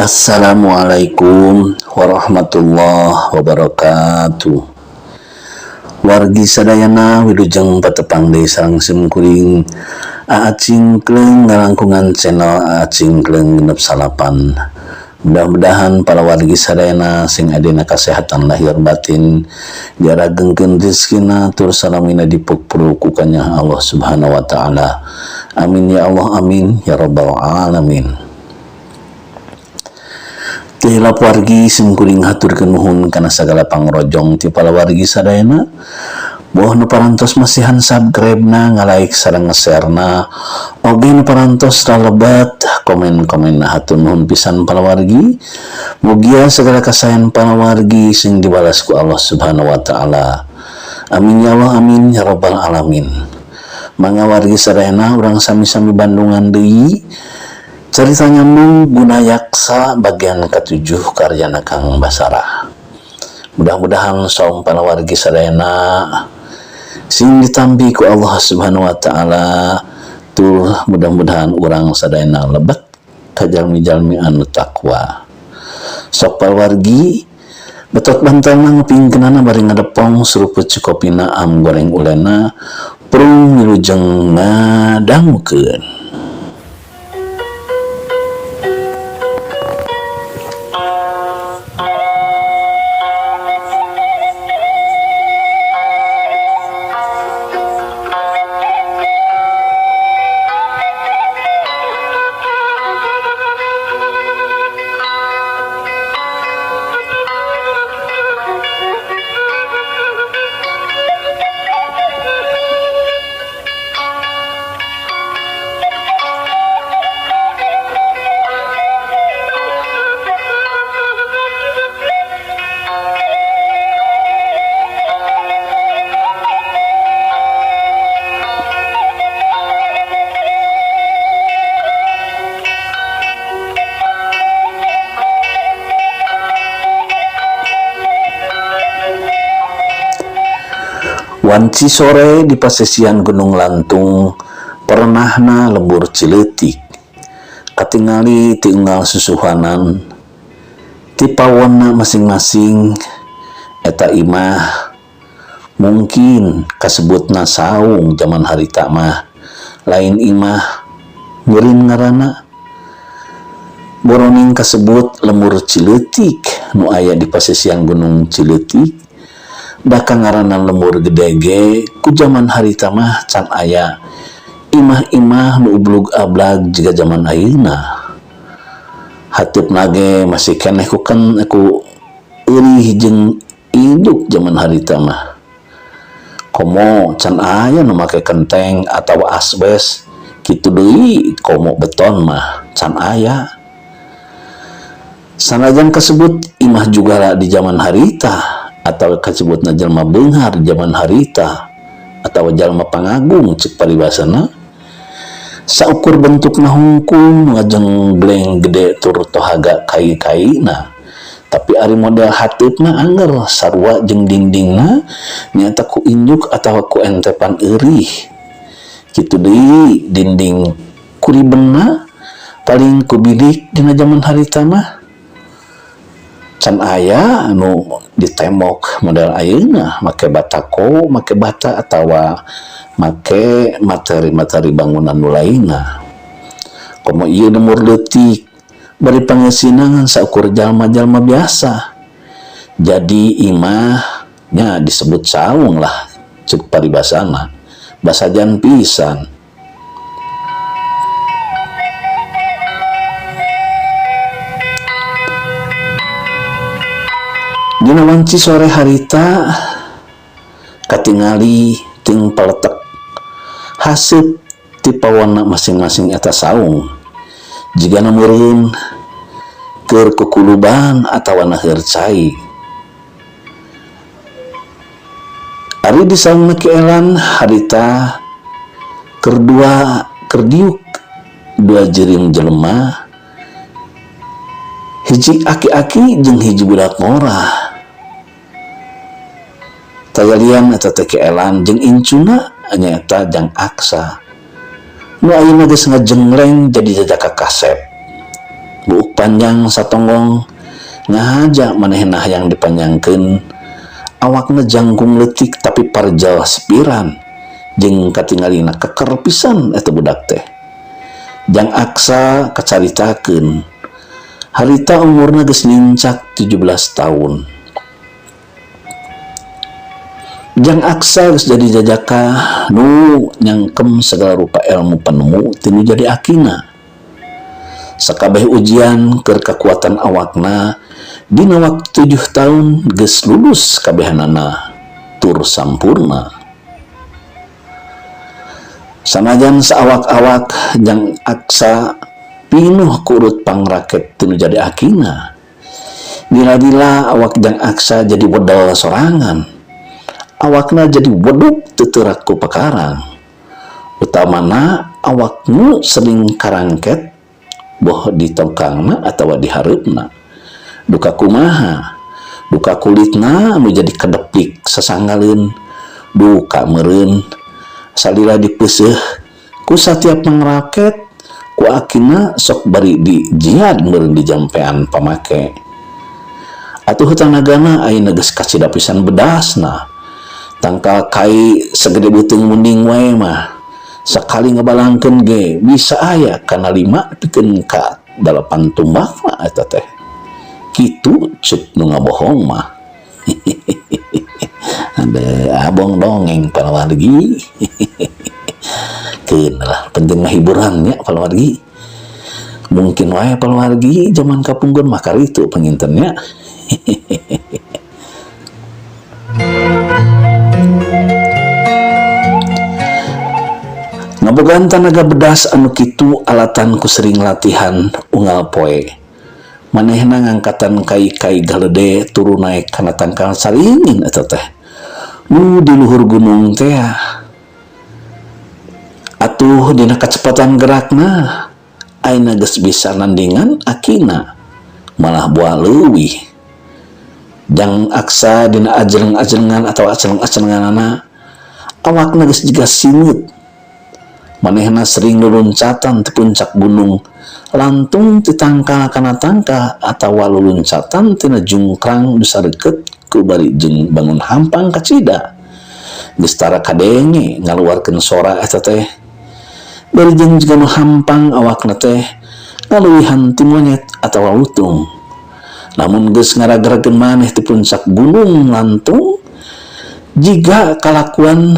Assalamualaikum warahmatullahi wabarakatuh. Wargi sadayana, wilujeng patepang deui sareng simkuring Aa Cingcleung ngalangkungan channel Aa Cingcleung 69. Mudah-mudahan para wargi sadayana sing aya dina kasehatan lahir batin, diaragengkeun rezekina, tur salamina dipupuru ku kanya Allah Subhanahu wa taala. Amin ya Allah, amin ya rabbal alamin. Teu hilap wargi, simkuring haturkeun nuhun kana sagala pangrojong ti para wargi sadayana. Boh nu parantos masihan subscribe-na, nga-like sareng nge-share-na, oge nu parantos ralebat komen-komen, hatur nuhun pisan para wargi. Mugia segala kasaean para wargi sing dibalas ku Allah Subhanahu wa taala. Amin ya Allah, amin ya rabbal alamin. Mangga wargi sadayana, urang sami-sami bandungan deui Carita Nyambung Guna Yaksa bagian ketujuh karyana Kang Basarah. Mudah-mudahan saum para wargi sadayana sing ditampi ku Allah Subhanahu wa taala, tur mudah-mudahan urang sadayana lebet ka jalmi-jalmi anu takwa. Sok para wargi, betot bantalna, ngupingkeunana bari ngadepong, seruput cikopina, am goreng ulena, prung wilujeng ngadangukeun. Wanci sore di pasisian Gunung Lantung, pernahna lembur Cileutik katingali ti unggal susuhunan ti pawonna masing-masing. Eta imah mungkin kasebutna saung zaman harita mah, lain imah meureun ngaranna. Boroning kasebut lembur Cileutik nu aya di pasisian Gunung Cileutik, da kangaranan lembur gede ge ku zaman harita mah can aya imah-imah nu ublug ablag jiga zaman ayeuna. Hateupna ge masih keneh ku ken ku eurih jeung induk zaman harita mah. Komo can aya nu make kenteng atawa asbes kitu deui, komo beton mah can aya. Sanajan kasebut imah juga di zaman harita atau kasebutna jalma beunghar zaman harita atau jalma pangagung cek paribasana, saukur bentukna hungkul ngajengbleng gede tur tohaga kai-kaina, tapi ari model hateupna anger sarua jeung dindingna, nyaeta ku injuk atawa ku entepan eurih. Kitu deui dinding kuribenna paling ku bilik. Dina zaman harita mah can aya anu ditembok model ayeuna make batako, make bata atawa make materi-materi bangunan nu lainna. Komo ieu lembur leutik bari pangeusina ngan saukur jalma-jalma biasa, jadi imahnya disebut saung lah cek paribasana, basajan pisan. Dina wanci sore harita katingali ting paletek haseup ti pawonna masing-masing eta saung, jigana meureun keur kukuluban atawa naheur cai. Ari di saungna Ki Elan harita keur dua keur diuk dua jeuring jelema, hiji aki-aki jeung hiji budak ngora. Tayalian eta teh Ki Elan jeung incuna, nyaeta Jang Aksa nu ayeuna geus ngajengleng jadi jajaka kasep. Buuk panjang satonggong ngahaja manehna hayang dipanjangkeun. Awakna jangkung leutik tapi parjal sepiran jeung katingalina keker pisan eta budak teh. Jang Aksa kacaritakeun harita umurna geus nincak 17 tahun. Jang Aksa geus jadi jajaka nu nyangkem segala rupa ilmu penemu tinu jadi akina. Sakabeh ujian keur kakuatan awakna dina waktu 7 tahun geus lulus kabehanana tur sampurna. Sanajan saawak-awak Jang Aksa pinuh kurut pangraket tinu jadi akina. Dila-dila awak Jang Aksa jadi wedal sorangan. Awakna jadi weduk teu ku pakarang. Utamana awaknu sering karangket boh di tongkangna atawa di hareupna. Duka kumaha? Duka kulitna anu jadi kedepik sasanggaleun, duka meureun salila dipeuseuh ku satiap pangraket ku akina sok bari di jihad meureun di jampean pamake. Atuh tanagana ayeuna geus kacida pisan bedasna. Tangkal kai segede beuteung munding wae mah sakali ngabalangkeun ge bisa aya kana 5 pikeun ka 8 tumbak mah eta teh. Kitu ceuk nu ngabohong mah. Ada abong dongeng palawargi. Keun lah penting mah hiburan nya palawargi. Mungkin wae palawargi zaman kapungkur mah karitu panginten nya. Ngabogaan tanaga bedas anu kitu alatan ku sering latihan unggal poe. Manehna ngangkatan kai-kai galede turun naek kana tangkal saringin eta teh. Nu di luhur gunung teh. Atuh dina kacepatan gerakna ayeuna geus bisa nandingan akina malah buah leuwih. Jang Aksa dina ajreng-ajrengan atau acreng-acrenganana awakna geus jiga singut. Manehna sering luluncatan ti puncak gunung lantung ti tangkal kana tangkal atawa luluncatan tina jungkrang nu sareukeut ku bari jeung bangun hampang kacida. Geus tara kadenge ngaluarkeun sora eta teh. Bari jeung jiga nu hampang awakna teh ngaluwihan ti monyet atawa lutung. Lamun geus ngaragragkeun maneh ti puncak gunung lantung jiga kalakuan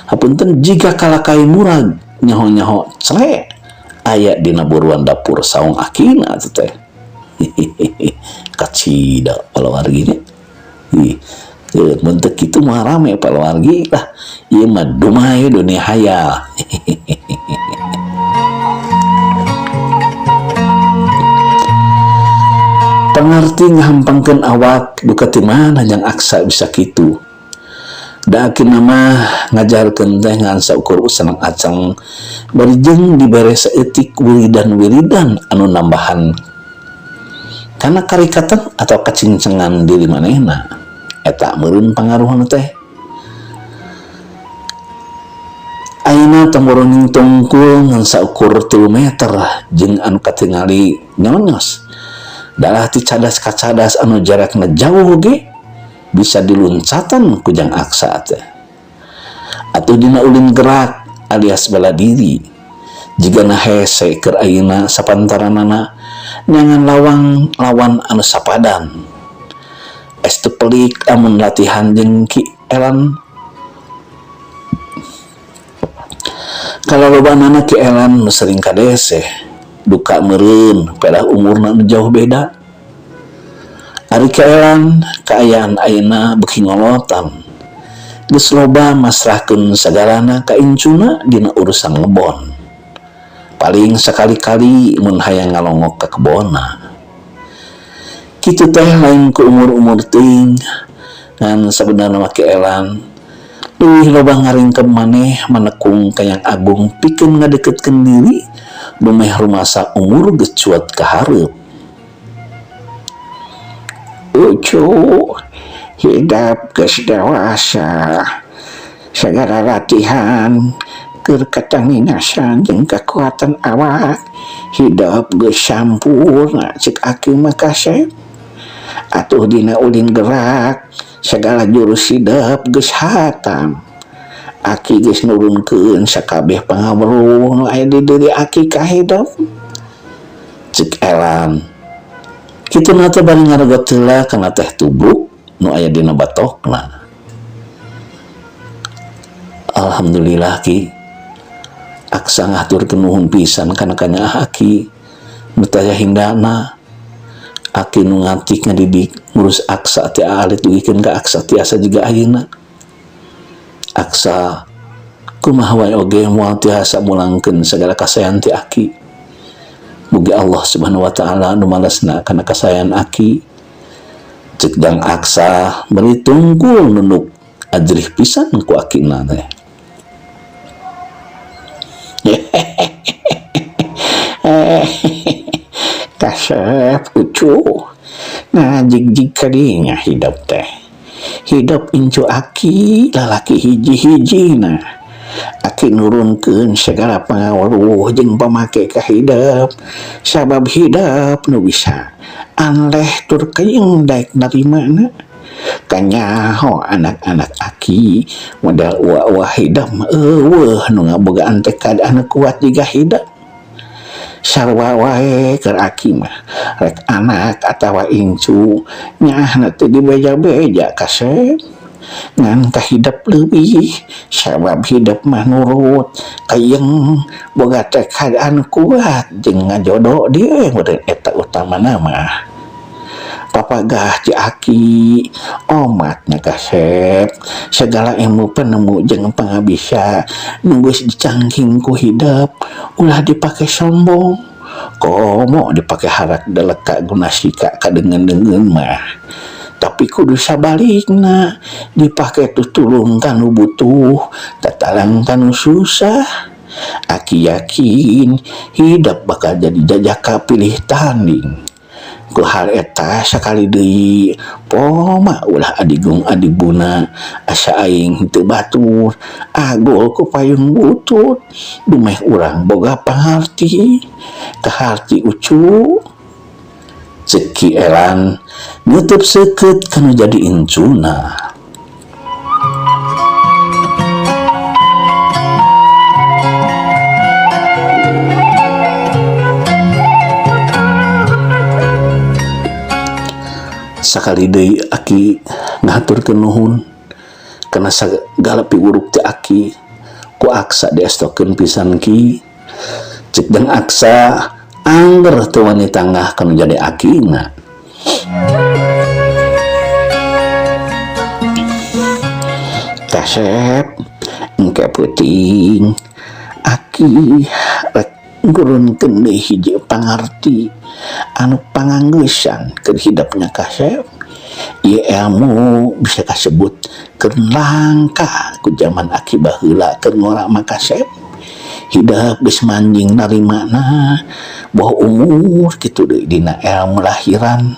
hapunten jika kalakai murag nyaho-nyaho cre aya dina buruan dapur saung akina teh. Kacida palawargi nya. Ih, mun teu kitu mah rame palawargi lah. Ieu mah dumay dunia hayal. Pangarti ngahampangkeun awak duka ti mana Jang Aksa bisa kitu. Da akhirna mah ngajarkeun teh ngan saukur usenang aceng bari jeung dibere saeutik wiridan-wiridan anu nambahan kana karikatan atau kacincengan diri manehna. Eta meureun pangaruhna teh. Ayeuna tong tungkul ngan saukur 3 meter jeung anu katingali nyonyos. Dalah ti cadas ka cadas anu jarakna jauh ge bisa diluncatan ku Jang Aksa teh. Atuh dina ulin gerak alias bela diri jigana hese keur ayeuna sapantaranana nyangan lawang lawan anu sapadan. Es teu pelik amun latihan jeung Ki Elan. Kalalobanana Ki Elan nu sering kadeseh duka meureun pedah umurna nu jauh beda. Ari Ki Elan kaayaan ayeuna beuki ngolotan. Geus loba masrahkeun sagalana ka incuna dina urusan ngebon. Paling sakali-kali mun hayang ngalongok ka kebonna. Kitu teh lain ku umur-umur teuing ngan sabenerna mah Ki Elan leuwih loba ngaringkep maneh manekung ka Yang Agung pikeun ngadeukeutkeun diri dumeh rumasa umur geus cuat ka hareup. Ucu hidap geus dewasa, segala latihan Keur katangingasan jeung kakuatan awak hidep geus sampurna cek aki mah kasep. Atuh dina ulin gerak sagala jurus hidep geus hatam. Aki geus nurunkeun sakabeh pangaweruh nu aya di diri aki ka hidep. Cek Elan. Kituna teh bari ngaregot heula kana teh tubruk nu aya dina batokna. Alhamdulillah Ki. Aksa ngahaturkeun nuhun pisan kana kanyaah Aki nu taya hindana. Aki nu ngantik ngadidik ngurus Aksa ti aalit dugikeun ka Aksa tiasa jiga ayeuna. Aksa kumaha wae oge moal tiasa mulangkeun sagala kasayan ti Aki. Mugi Allah Subhanahu wa taala nu malesna kana kasayan Aki. Cek Jang Aksa bari tungkul nunduk ajrih pisan ku akina teh. Kasep ucu. Nah jig-jig kadinya hidup teh. Hidup incu aki lalaki hiji-hiji nah. Aki nurunkeun segala pangaweruh jeung pamake ka hidep. Sabab hidep nu bisa anleh tur keung daek narimana. Kanyaho anak-anak aki modal uwa-uwa hidep mah eueuh nu ngabogaan tekad anu kuat jiga hidep. Sarua wae keur aki mah rek anak atawa incu nyaahna teu dibeja-beja kasep. Ngan ka hidep leuwih sabab hidep mah nurut kayeng boga tekad anu kuat jeung ngajodo deui meureun eta utamana mah. Papagah ti aki omat nya kasep segala ilmu penemu jeung pangabisa nu geus dicangking ku hidep ulah dipake sombong komo dipake harak deleka guna sika kadeungeun-deungeun mah tapi kudu sabalikna dipake tutulung kanu butuh tatalang kanu susah. Aki yakin hidep bakal jadi jajaka pilih tanding. Ku hal eta sakali deui poma ulah adigung adiguna asa aing teu batur agul ku payung butut dumeh urang boga pangarti kaharti ucu. Cek Ki Elan nutup seukeut kanu jadi incuna. Sakali deui aki ngahaturkeun nuhun kana sagala piwuruk ti aki ku Aksa diestokeun pisan Ki. Cek Jang Aksa angger teu wani tangah kanu jadi akina. Kasep engke peuting aki rek ngurunkeun deui hiji pangarti anu panganggeusan keur hidepna kasep. Ieu ilmu bisa kasebut keur langka ku jaman aki baheula keur ngora mah kasep. Hidep geus manjing narimana boh umur kitu deui dina ilmu lahiran.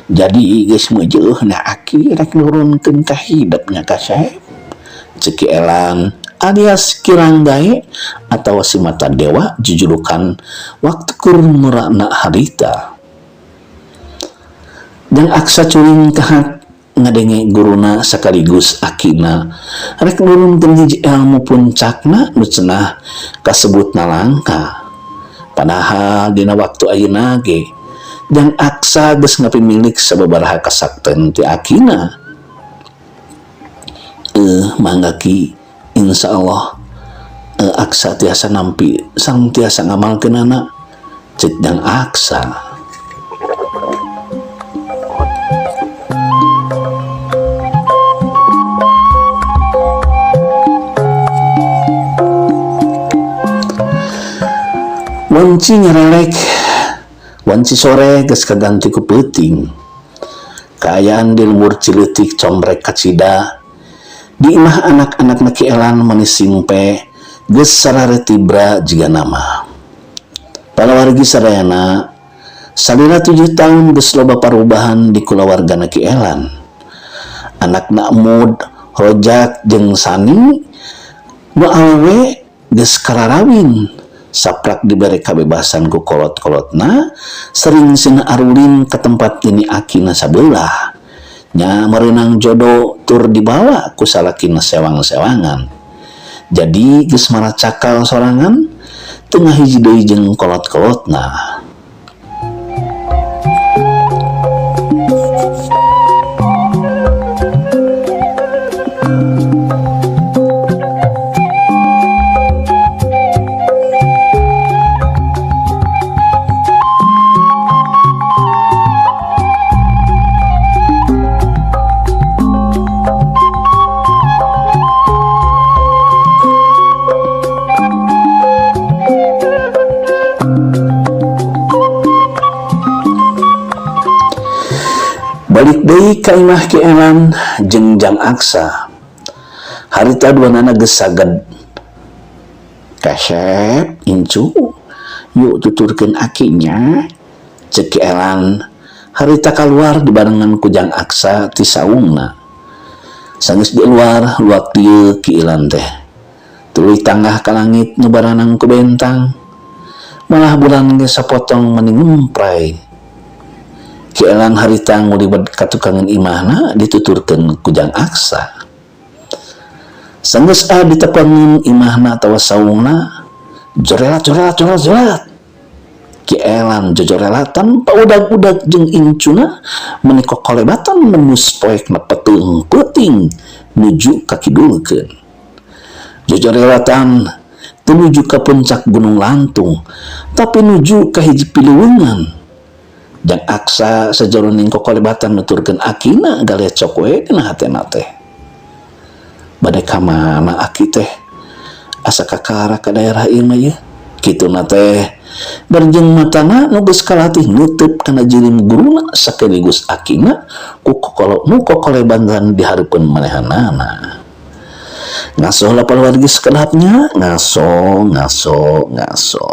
Jadi geus meujeuhna aki rek nurunkeun ka hidepna kasep. Cek Ki Elan alias Kiranggae atawa si mata dewa jujulukan waktu keur ngorana harita. Jang Aksa curing kahak ngadenge guruna sekaligus akina rek nurunkeun hiji ilmu puncakna nu cenah kasebutna langka. Padahal dina waktu ayeuna ge Jang Aksa geus ngapimilik sababaraha kasakten ti akina. Mangga Ki, insyaallah Aksa tiasa nampi sareng tiasa ngamalkeunana. Cek Jang Aksa. Wanci nyerelek, wanci sore geus kaganti ku peuting. Kaayaan di lembur Cileutik combrek kacida. Di imah anak-anak na Ki Elan manis simpe geus sararetibra jiga nama. Palawargi sadayana salila 7 tahun geus loba parubahan di kulawargana Ki Elan. Anakna Mud, Rojak jeung Sani nu awewe Geus kararawin saprak dibere kabebasan ku kolot-kolotna sering sina arulin ke tempat nini akina sabelah nya merenang jodoh tur dibawa ku salakina sewang-sewangan. Jadi geus maracakal sorangan tengah hiji deui jeung kolot-kolotna. Balik deui ka imah Ki Elan jeung Jang Aksa. Harita duanana geus saged. Kasep incu, yuk tuturkeun akinya, ceuk Ki Elan harita kaluar dibarengan ku Jang Aksa ti saungna. Sanggeus di luar luak dieu Ki Elan teh. Tuluy tanggah ka langit nu baranang ku bentang. Malah bulan ge sapotong meni ngumpray. Ki Elan harita ngulibet ka tukangan imahna dituturkeun ku Jang Aksa. Sanggeus a ditepangeun imahna atawa saungna, jorelat jorelat jorelat jorelat. Ki Elan jojorelatan paudag-udag jeung incuna meni kokolebatan nembus poekna peteung peuting nuju ka kidulkeun. Jojorelatan teu nuju ka puncak Gunung Lantung, tapi nuju ka hiji piluweungan. Jang Aksa sajaroning kokolebatan nuturkeun akina galecok we dina hatena teh. Bade ka mana aki teh? Asa kakara ka daerah ieu mah yeuh. Kituna teh berjeng matana nu geus kalatih neuteub kana jirim guruna sakaligus akina ku kokolo nu kokolebantan di hareupeun manehanana. Ngaso lapar wargi sakedapnya, ngaso ngaso ngaso.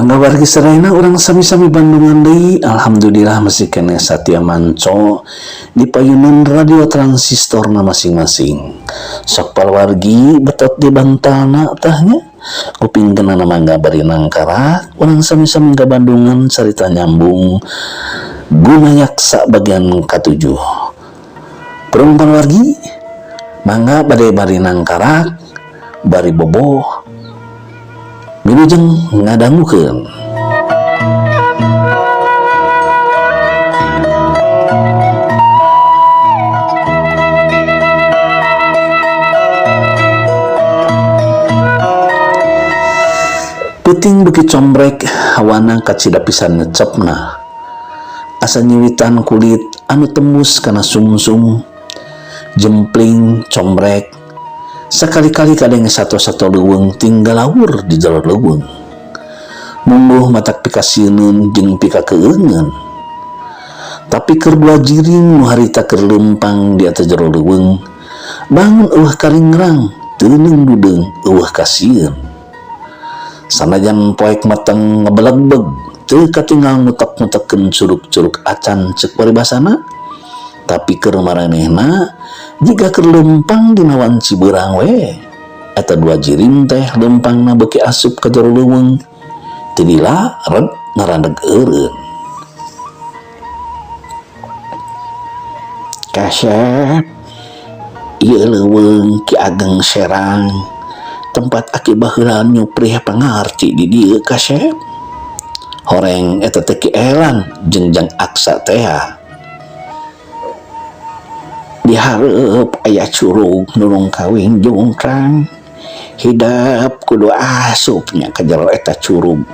Mangga wargi sadayana, urang sami-sami Bandungan deui. Alhamdulillah masih keneh satia manco di payunan radio transistorna masing-masing. Sok wargi betot di bantalna tah nya, kupingkeunana mangga bari nangkarak. Urang sami-sami ka Bandungan carita nyambung Gunayaksa bagian katujuh. Perempuan wargi mangga bade bari nangkarak, bari bobo. Wilujeng ngadangukeun. Peuting beuki combrek, hawana kacida pisan ngecepna. Asa nyiwitan kulit anu tembus kana sungsum. Jempling combrek, sakali-kali kadenge sato-sato leuweung tinggalawur di jero leuweung. Mungguh matak pikasieuneun jeung pikakeungeun. Tapi keur dua jiring nu harita keur leumpang di atas jero leuweung, bangun euweuh karingrang, teuneung dudeung euweuh kasieun. Sanajan poek meteng ngebelegbeg, teu katinggal ngutek-ngutekkeun curug-curug acan ceuk paribasana, tapi keur maranehna jiga keur leumpang dina wanci beurang we. Eta dua jiring teh leumpangna beuki asup ka jero leuweung, teu lila reg ngarandeg eureun. Kasep, ieu leuweung Ki Ageng Serang, tempat aki baheula nyuprih pangarti di dieu, Kasep. Horeng eta teh Ki Elan jeung Jang Aksa tea. Di hareup aya curug nulung kawing jungkrang. Hidep kudu asup nya ka jero eta curug.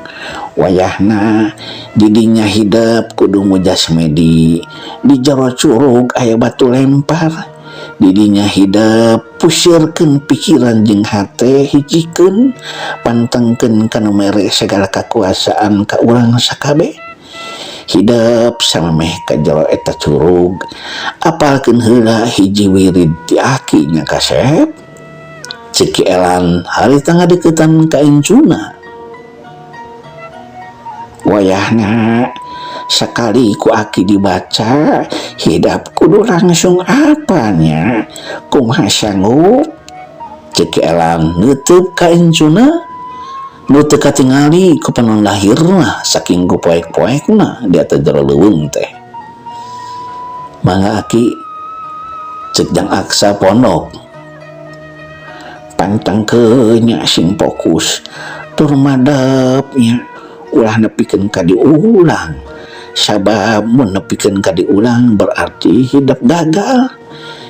Wayahna didinya hidep kudu muja semedi. Di jero curug aya batu lempar. Didinya hidep pusirkeun pikiran jeung hate, hijikeun, pantengkeun kana mere segala kakuasaan ka urang sakabeh. Hidep samemeh ka jero eta curug, apalkeun heula hiji wirid ti aki nya, Kasep. Ceuk Ki Elan harita ngadeukeutan ka incuna. Wayahna sakali ku aki dibaca, hidep kudu langsung apal nya. Kumaha, sanggup? Ceuk Ki Elan neuteub ka incuna nu teu katingali ku panon lahirna saking ku poek-poekna di atas jero leuweung teh. "Mangga, Aki," ceuk Jang Aksa pondok. Pantengkeun nya, sing fokus tur madep nya, ulah nepikeun ka diulang, sabab mun nepikeun ka diulang berarti hidep gagal.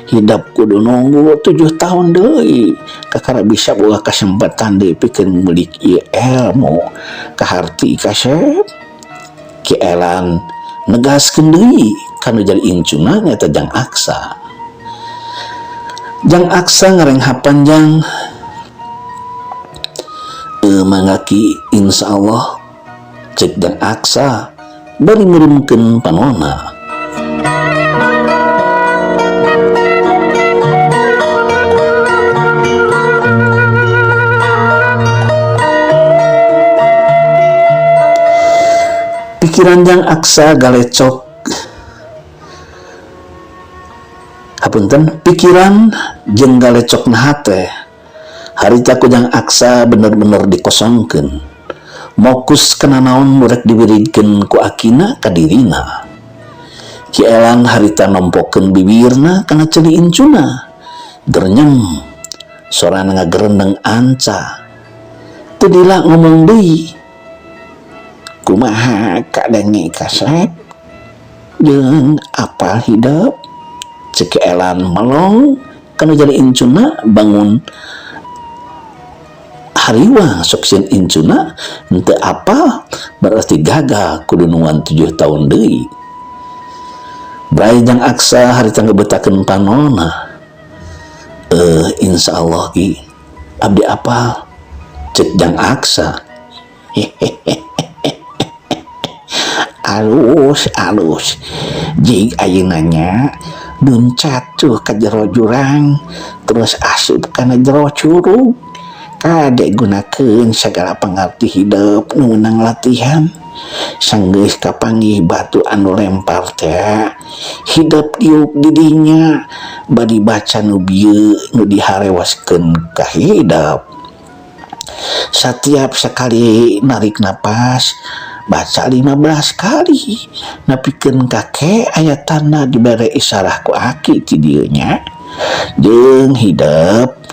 Hidep kudu nunggu 7 tahun deui kakara bisa boga kesempatan deui pikeun milik ieu ilmu. Kaharti, Kasep? Ki Elan negaskeun deui kanu jadi incuna nyaeta Jang Aksa. Jang Aksa ngarenghap panjang. "Mangga Ki, insyaallah," ceuk Jang Aksa bari ngurumkeun panonna. Pikiran Jang Aksa galecok, hapunten, pikiran jeung galecok hate harita ku Jang Aksa bener-bener dikosongkeun, mokus kana naon nu rek diwiridkeun ku akina ka dirina. Ki Elan harita nompokeun bibirna kana ceuli incuna, gernyem, sorana ngagerendeng anca. Teu lila ngomong deui. Kumaha kadenge, Kasep, jeung apal hidep? Ceuk Ki Elan melong kanu jadi incuna bangun hariwang, sok sieun incuna henteu apal berarti gagal, kudu nungguan 7 tahun deui. Bray Jang Aksa harita ngebetakeun panonna. "Insyaallah Ki, abdi apal," ceuk Jang Aksa. Alus alus, jig ayeuna nya luncat tuh ka jero jurang, terus asup kana jero curug. Kade gunakeun sagala pangarti hidep nu meunang latihan. Sanggeus kapanggih batu anu lempar teh hidep diuk di dinya bari baca nu bieu nu diharewaskeun ka hidep. Satiap sakali narik napas baca 15 kali nepikeun ka ke aya tanda dibere isarah ku aki ti dieu nya. Jeung hidep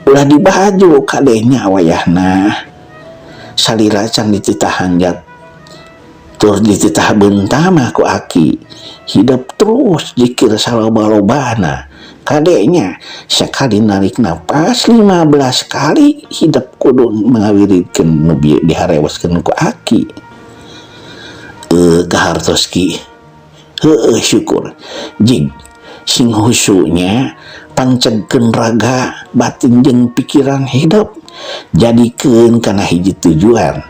ulah dibaju kadenya wayahna salira can dititah hanjat tur dititah beuntah mah ku aki. Hidep terus jikir saloba-lobana kadenya sakali narik napas 15 kali hidep kudu ngawiridkeun nu bieu diharewaskeun ku aki. Kahartos ki heueuh syukur jig sing husunya pancegkeun raga batin jeung pikiran hidep jadikeun kana hiji tujuan.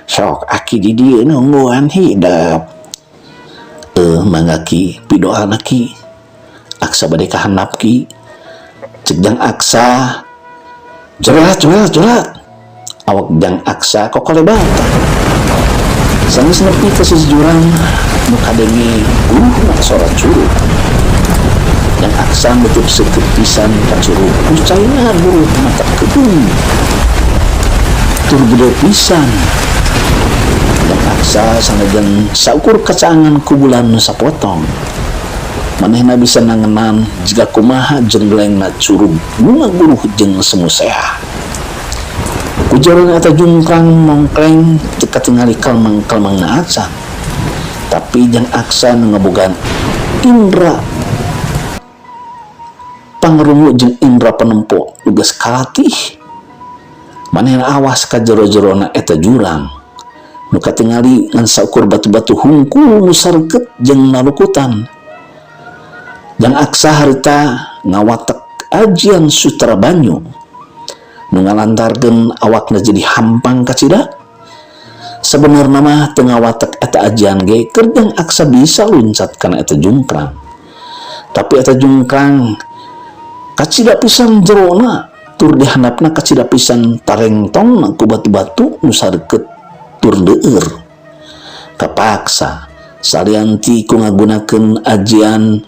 Sok aki di dieu nungguan hidep. Mangga ki pidoana ki Aksa bade kahandap ki. Cek Jang Aksa jerat jerat jerat awak Jang Aksa kokolebatan. Sanggeus nepi ka sisi jurang nu kadenge guruhna sora curug. Jang Aksa nutup seukeut pisan ka curug ku caina guruh mata kedeung tur gede pisan. Jang Aksa sanajan saukur kacaangan ku bulan nu sapotong manehna bisa nangenan jiga kumaha jengglengna curug nu ngaguruh jeung semuseah. Ku jerona eta jungkrang mongkleng teu katingali kalmang-kalmangna acan. Tapi Jang Aksa nu ngabogaan indra pangrungu jeung indra panempo nu geus kalatih. Manehna awas ka jero-jerona eta jurang nu katingali ngan saukur batu-batu hungkul nu sareukeut jeung narukutan. Jang Aksa harita ngawatek ajian sutra banyu nu ngalantarkeun awakna jadi hampang kacida. Sebenarna mah teu ngawatek eta ajian ge keur Jang Aksa bisa luncat kana eta jungkrang. Tapi eta jungkrang kacida pisan jerona tur dihandapna kacida pisan tarengtongna ku batu-batu nu sareukeut tur deueur. Kapaksa salianti ku ngagunakeun ajian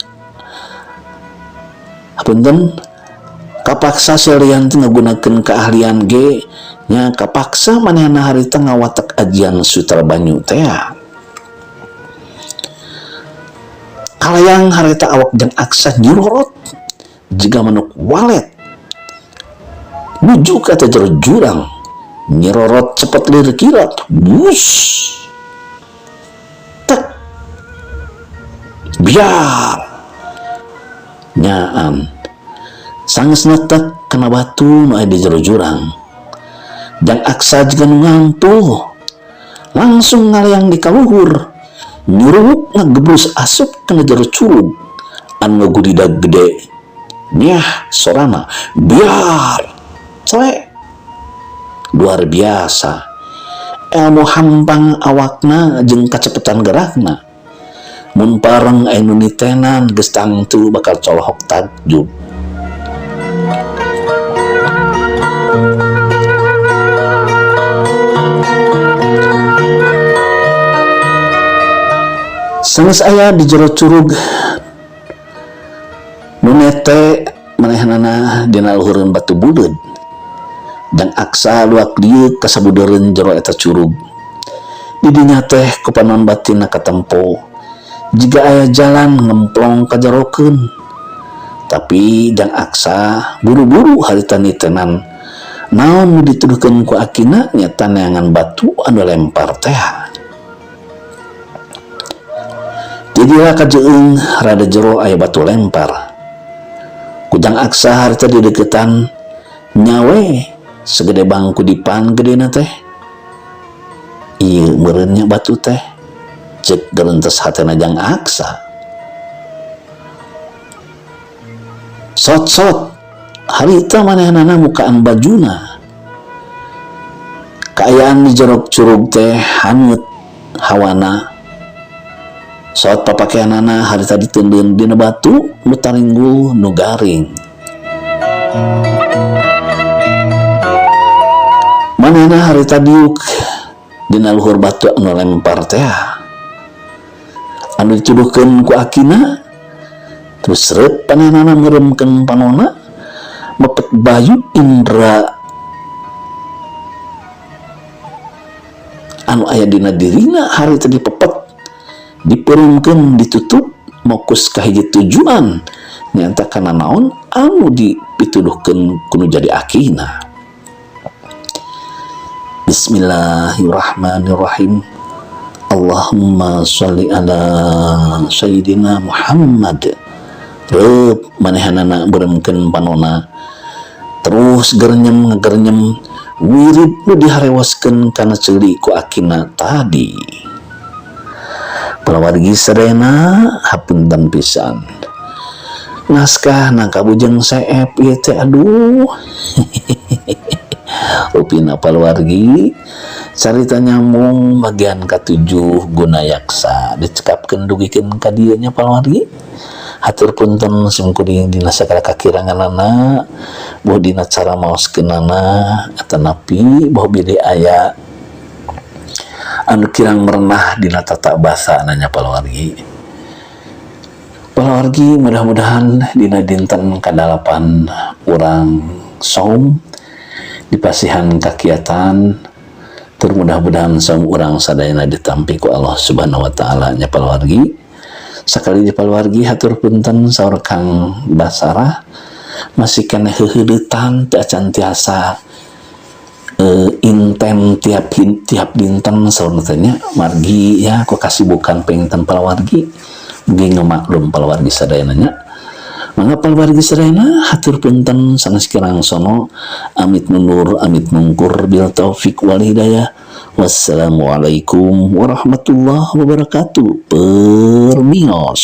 hapunten kapaksa salianti ngagunakeun keahlian ge nya kapaksa manehna harita ngawatek ajian sutra banyu teh. Kalayang harita awak Jang Aksa nyurorot jiga manuk walet nuju ka eta jero jurang nyirorot cepet lir kilat bus tek biar nyaan sanggeus netek kana batu nu aya di jero jurang. Jang Aksa jiga nu ngantuh langsung ngalayang di kaluhur nyuruk ngagebrus asup kana jero curug anu ngagudidag gede nyah sorana biar cele luar biasa ilmu hampang awakna jeung kacepetan gerakna mun pareng aya nu nitenan geus tangtu bakal colohok takjub. Sanggeus aya di jero curug nu nete manehnana dina luhureun batu buleud. Jang Aksa luak lieuk ka sabudeureun jero eta curug. Di dinya teh ku panon batinna katempo jiga aya jalan ngemplong ka jerokeun. Tapi Jang Aksa buru-buru harita nitenan naon nu dituduhkeun ku akina nyata neangan batu anu lempar teh. Di dieu kajeung rada jero aya batu lempar. Ku Jang Aksa harita dideukeutan nyawe segede bangku dipan gedena teh. Ieu meureun nya batu teh ceuk gerentes hatena Jang Aksa. Sot-sot harita manehnana mukaan bajuna. Kaayaan di jero curug teh hangut hawana. Sot papakeanana harita diteundeun dina batu nu taringgul nu garing. Manehna harita diuk dina luhur batu anu lempar teh anu dituduhkeun ku akina. Terus reup panehnana meureumkeun panona, mepet bayu indra anu aya dina dirina harita dipepet, dipeurumkeun, ditutup, mokus ka hiji tujuan, nyaeta kana naon anu dipituduhkeun ku nu jadi akina. Bismillahirrahmanirrahim. Allahumma sholli ala Sayyidina Muhammad. Reup manehanana beureumkeun panona, terus gerenyem ngagerenyem wirid nu diharewoskeun kana ceuli ku akina tadi. Palawargi sadayana, hapunten pisan, naskah nangka bujeng seep ieu teh. Aduh, rupina palawargi, carita nyambung bagian katujuh Gunayaksa dicekapkeun dugikeun ka dieu nya. Palawargi, hatur punten simkuring dina sagala kakiranganana, boh dina cara maoskeunana atanapi boh bilih aya anu kirang merenah dina tata basa nanya. Palawargi, palawargi, mudah-mudahan dina dinten kadalapan urang saum dipasihan kakiatan tur mudah-mudahan saum urang sadayana ditampi ku Allah Subhanahu wa Taala nya. Palawargi, sakali di palawargi, hatur punten, saur Kang Basarah masih keneh heuheudetan, teu acan tiasa inten tiap tiap dinten saur teh nya, margi ya ku kasibukan penginten. Palawargi, mugi ngemaklum palawargi sadayana nya. Mangga palawargi sadayana, hatur punten sanes kirang sono, amit mundur amit mungkur, bil taufik wal hidayah. Wassalamualaikum warahmatullahi wabarakatuh. Permios.